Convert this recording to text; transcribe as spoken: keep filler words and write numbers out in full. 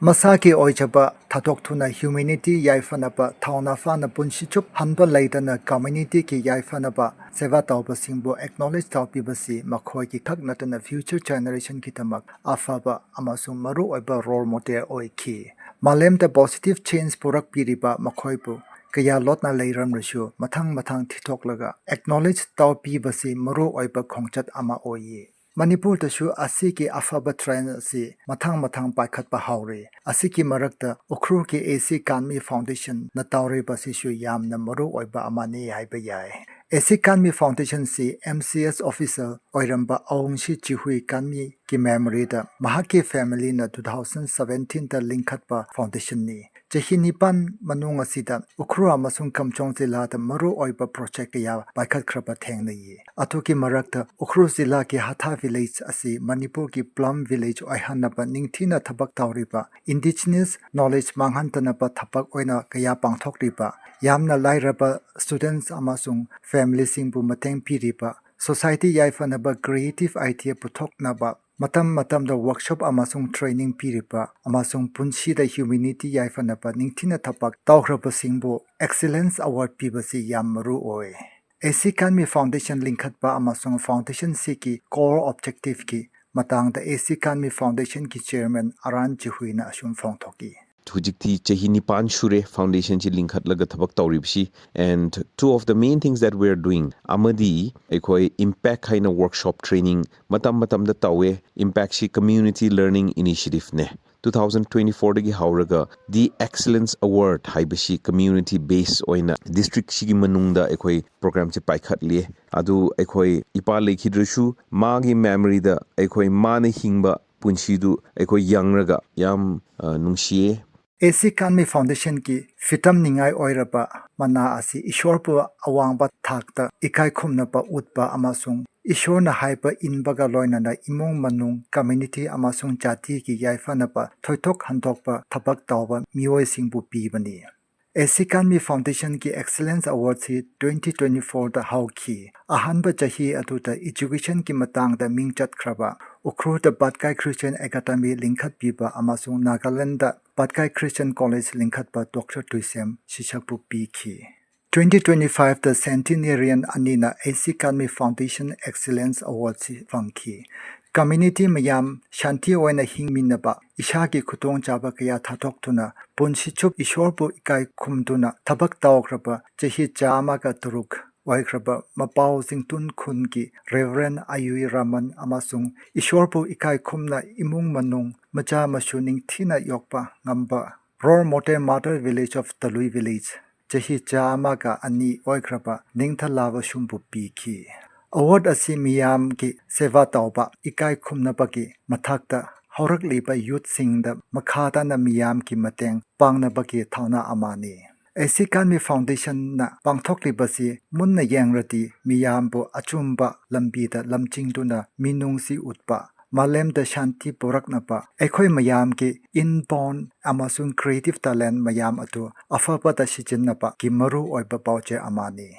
ꯃꯁꯥꯒꯤ ꯑꯣꯏꯖꯕ ꯊꯥꯗꯣꯛꯇꯨꯅ humanity ꯌꯥꯏꯐꯅꯕ ꯊꯧꯅꯥ ꯐꯥꯅ ꯄꯨꯟꯁꯤ ꯆꯨꯞ ꯍꯟꯕ ꯂꯩꯇꯅ communityꯒꯤ ꯌꯥꯏꯐꯅꯕ ꯁꯦꯕꯥ ꯇꯧꯕꯁꯤꯡꯕꯨ acknowledge ꯇꯧꯕꯤꯕꯁꯤ ꯃꯈꯣꯏꯒꯤ ꯈꯛ ꯅꯠꯇꯅ future generationꯒꯤꯗꯃꯛ ꯑꯐꯕ ꯑꯃꯁꯨꯡ ꯃꯔꯨꯑꯣꯏꯕ role model ꯑꯣꯏꯈꯤ꯫ ꯃꯥꯂꯦꯝꯗ positive change ꯄꯨꯔꯛꯄꯤꯔꯤꯕ ꯃꯈꯣꯏꯕꯨ ꯀꯌꯥ ꯂꯣꯠꯅ ꯂꯩꯔꯝꯂꯁꯨ ꯃꯊꯪ ꯃꯊꯪ ꯊꯤꯊꯣꯛꯂꯒ acknowledge ꯇꯧꯕꯤꯕꯁꯤ ꯃꯔꯨꯑꯣꯏꯕ ꯈꯣꯡꯆꯠ ꯑꯃ ꯑꯣꯏꯌꯦ꯫ ꯃꯅꯤꯄꯨꯔꯗꯁꯨ ꯑꯁꯤꯒꯤ ꯑꯐꯕ trend ꯑꯁꯤ ꯃꯊꯪ ꯃꯊꯪ ꯄꯥꯏꯈꯠꯄ ꯍꯧꯔꯦ꯫ ꯑꯁꯤꯒꯤ ꯃꯔꯛꯇ ꯎꯈ꯭ꯔꯨꯜꯒꯤ A C ꯀꯥꯟꯃꯤ Foundationꯅ ꯇꯧꯔꯤꯕꯁꯤꯁꯨ ꯌꯥꯝꯅ ꯃꯔꯨ ꯑꯣꯏꯕ ꯑꯃꯅꯤ ꯍꯥꯏꯕ ꯌꯥꯏ꯫ A C ꯀꯥꯟꯃꯤ Foundationꯁꯤ M C S officer ꯑꯣꯏꯔꯝꯕ ꯑꯋꯨꯡꯁꯤ ꯆꯤꯍꯨꯏ ꯀꯥꯟꯃꯤꯒꯤ memoryꯗ ꯃꯍꯥꯛꯀꯤ familyꯅ two thousand seventeenꯗ ꯂꯤꯡꯈꯠꯄ foundationꯅꯤ꯫ ꯆꯍꯤ ꯅꯤꯄꯥꯟ ꯃꯅꯨꯡ ꯑꯁꯤꯗ ꯎꯈ꯭ꯔꯨꯜ ꯑꯃꯁꯨꯡ ꯀꯥꯝꯖꯣꯡ ꯖꯤꯂꯥꯗ ꯃꯔꯨ ꯑꯣꯏꯕ project ꯀꯌꯥ ꯄꯥꯏꯈꯠꯈ꯭ꯔꯕ ꯊꯦꯡꯅꯩ꯫ ꯑꯗꯨꯒꯤ ꯃꯔꯛꯇ ꯎꯈ꯭ꯔꯨꯜ ꯖꯤꯂꯥꯒꯤ ꯍꯥꯊꯥ village ꯑꯁꯤ ꯃꯅꯤꯄꯨꯔꯒꯤ plum village ꯑꯣꯏꯍꯟꯅꯕ ꯅꯤꯡꯊꯤꯅ ꯊꯕꯛ ꯇꯧꯔꯤꯕ, indigenous knowledge ꯃꯥꯡꯍꯟꯗꯅꯕ ꯊꯕꯛ ꯑꯣꯏꯅ ꯀꯌꯥ ꯄꯥꯡꯊꯣꯛꯂꯤꯕ, ꯌꯥꯝꯅ ꯂꯥꯏꯔꯕ students ꯑꯃꯁꯨꯡ familyꯁꯤꯡꯕꯨ ꯃꯇꯦꯡ ꯄꯤꯔꯤꯕ, society ꯌꯥꯏꯐꯅꯕ creative idea ꯄꯨꯊꯣꯛꯅꯕ ꯃꯇꯝ ꯃꯇꯝꯗ workshop ꯑꯃꯁꯨꯡ training ꯄꯤꯔꯤꯕ ꯑꯃꯁꯨꯡ ꯄꯨꯟꯁꯤꯗ humanity ꯌꯥꯏꯐꯅꯕ ꯅꯤꯡꯊꯤꯅ ꯊꯕꯛ ꯇꯧꯈ꯭ꯔꯕꯁꯤꯡꯕꯨ Excellence Award ꯄꯤꯕꯁꯤ ꯌꯥꯝ ꯃꯔꯨ ꯑꯣꯏ꯫ A C ꯀꯥꯟꯃꯤ Foundation ꯂꯤꯡꯈꯠꯄ ꯑꯃꯁꯨꯡ foundationꯁꯤꯒꯤ core objectiveꯀꯤ ꯃꯇꯥꯡꯗ A C ꯀꯥꯟꯃꯤ Foundationꯒꯤ chairman ꯑꯔꯥꯟ ꯆꯤꯍꯨꯏꯅ ꯑꯁꯨꯝ ꯐꯣꯡꯗꯣꯛꯏ꯫ ꯍꯧꯖꯤꯛꯇꯤ ꯆꯍꯤ ꯅꯤꯄꯥꯟ ꯁꯨꯔꯦ foundationꯁꯤ ꯂꯤꯡꯈꯠꯂꯒ ꯊꯕꯛ ꯇꯧꯔꯤꯕꯁꯤ, and two of the main things that we are doing ꯑꯃꯗꯤ ꯑꯩꯈꯣꯏ impact ꯍꯥꯏꯅ workshop training ꯃꯇꯝ ꯃꯇꯝꯗ ꯇꯧꯋꯦ꯫ Impactꯁꯤ community learning initiativeꯅꯦ꯫ Two thousand twenty fourꯗꯒꯤ ꯍꯧꯔꯒ The Excellence Award ꯍꯥꯏꯕꯁꯤ community base ꯑꯣꯏꯅ districtꯁꯤꯒꯤ ꯃꯅꯨꯡꯗ ꯑꯩꯈꯣꯏ programꯁꯦ ꯄꯥꯏꯈꯠꯂꯤ꯫ ꯑꯗꯨ ꯑꯩꯈꯣꯏ ꯏꯄꯥ ꯂꯩꯈꯤꯗ꯭ꯔꯁꯨ ꯃꯥꯒꯤ memoryꯗ ꯑꯩꯈꯣꯏ ꯃꯥꯅ ꯍꯤꯡꯕ ꯄꯨꯟꯁꯤꯗꯨ ꯑꯩꯈꯣꯏ ꯌꯦꯡꯔꯒ ꯌꯥꯝ, ꯑ, ꯅꯨꯡꯁꯤꯌꯦ꯫ A C ꯀꯥꯟꯃꯤ Foundationꯒꯤ ꯐꯤꯇꯝꯅꯤꯡꯉꯥꯏ ꯑꯣꯏꯔꯕ ꯃꯅꯥ ꯑꯁꯤ ꯏꯁꯣꯔꯕꯨ ꯑꯋꯥꯡꯕ ꯊꯥꯛꯇ ꯏꯀꯥꯏ ꯈꯨꯝꯅꯕ ꯎꯠꯄ ꯑꯃꯁꯨꯡ ꯏꯁꯣꯔꯅ ꯍꯥꯏꯕ ꯏꯟꯕꯒ ꯂꯣꯏꯅꯅ ꯏꯃꯨꯡ ꯃꯅꯨꯡ, community ꯑꯃꯁꯨꯡ ꯖꯥꯇꯤꯒꯤ ꯌꯥꯏꯐꯅꯕ ꯊꯣꯏꯗꯣꯛ ꯍꯟꯗꯣꯛꯄ ꯊꯕꯛ ꯇꯧꯕ ꯃꯤꯑꯣꯏꯁꯤꯡꯕꯨ ꯄꯤꯕꯅꯤ꯫ A C ꯀꯥꯟꯃꯤ Foundationꯒꯤ Excellence Awardꯁꯤ twenty twenty fourꯗ ꯍꯧꯈꯤ꯫ ꯑꯍꯥꯟꯕ ꯆꯍꯤ ꯑꯗꯨꯗ educationꯒꯤ ꯃꯇꯥꯡꯗ ꯃꯤꯡ ꯆꯠꯈ꯭ꯔꯕ ꯎꯈ꯭ꯔꯨꯜꯗ ꯄꯠꯀꯥꯏ Christian Academy ꯂꯤꯡꯈꯠꯄꯤꯕ ꯑꯃꯁꯨꯡ ꯅꯥꯒꯥꯂꯦꯟꯗ ꯄꯠꯀꯥꯏ Christian College ꯂꯤꯡꯈꯠꯄ Doctor ꯇꯨꯏꯁꯦꯝ ꯁꯤꯁꯛꯄꯨ ꯄꯤꯈꯤ꯫ Twenty twenty-five ꯇ centenarian ꯑꯅꯤꯅ ꯑꯦꯁꯤ ꯀꯥꯟꯃꯤ Foundation Excellence Award ꯁꯤ ꯐꯪꯈꯤ꯫ Community ꯃꯌꯥꯝ ꯁꯥꯟꯇꯤ ꯑꯣꯏꯅ ꯍꯤꯡꯃꯤꯟꯅꯕ, ꯏꯁꯥꯒꯤ ꯈꯨꯗꯣꯡꯆꯥꯕ ꯀꯌꯥ ꯊꯥꯗꯣꯛꯇꯨꯅ ꯄꯨꯟꯁꯤ ꯆꯨꯞ ꯏꯁꯣꯔꯕꯨ ꯏꯀꯥꯏ ꯈꯨꯝꯗꯨꯅ ꯊꯕꯛ ꯇꯧꯈ꯭ꯔꯕ ꯆꯍꯤ ꯆꯥꯝꯃꯒ ꯇꯔꯨꯛ ꯑꯣꯏꯈ꯭ꯔꯕ ꯃꯄꯥꯎ ꯆꯤꯡꯇꯨꯟ ꯈꯨꯟꯒꯤ Reverend ꯑꯌꯨꯏ ꯔꯥꯃꯟ ꯑꯃꯁꯨꯡ ꯏꯁꯣꯔꯕꯨ ꯏꯀꯥꯏ ꯈꯨꯝꯅ ꯏꯃꯨꯡ ꯃꯅꯨꯡ ꯃꯆꯥ ꯃꯁꯨ ꯅꯤꯡꯊꯤꯅ ꯌꯣꯛꯄ ꯉꯝꯕ Role Model Mother Village of ꯇꯂꯨꯏ Village ꯆꯍꯤ ꯆꯥꯝꯃꯒ ꯑꯅꯤ ꯑꯣꯏꯈ꯭ꯔꯕ ꯅꯤꯡꯊꯂꯥꯕ ꯁꯨꯝꯕꯨ ꯄꯤꯈꯤ꯫ Award ꯑꯁꯤ ꯃꯤꯌꯥꯝꯒꯤ ꯁꯦꯕꯥ ꯇꯧꯕ, ꯏꯀꯥꯏ ꯈꯨꯝꯅꯕꯒꯤ ꯃꯊꯛꯇ ꯍꯧꯔꯛꯂꯤꯕ youth ꯁꯤꯡꯗ ꯃꯈꯥ ꯇꯥꯅ ꯃꯤꯌꯥꯝꯒꯤ ꯃꯇꯦꯡ ꯄꯥꯡꯅꯕꯒꯤ ꯊꯧꯅꯥ ꯑꯃꯅꯤ꯫ ꯑꯦꯁꯤ ꯀꯥꯟꯃꯤ Foundation ꯅ ꯄꯥꯡꯊꯣꯛꯂꯤꯕꯁꯤ ꯃꯨꯟꯅ ꯌꯦꯡꯂꯗꯤ ꯃꯤꯌꯥꯝꯕꯨ ꯑꯆꯨꯝꯕ ꯂꯝꯕꯤꯗ ꯂꯝꯖꯤꯡꯗꯨꯅ ꯃꯤꯅꯨꯡꯁꯤ ꯎꯠꯄ, ꯃꯥꯂꯦꯝꯗ ꯁꯥꯟꯇꯤ ꯄꯨꯔꯛꯅꯕ ꯑꯩꯈꯣꯏ ꯃꯌꯥꯝꯒꯤ inborn ꯑꯃꯁꯨꯡ creative talent ꯃꯌꯥꯝ ꯑꯗꯨ ꯑꯐꯕꯗ ꯁꯤꯖꯤꯟꯅꯕꯒꯤ ꯃꯔꯨꯑꯣꯏꯕ ꯄꯥꯎꯆꯦ ꯑꯃꯅꯤ꯫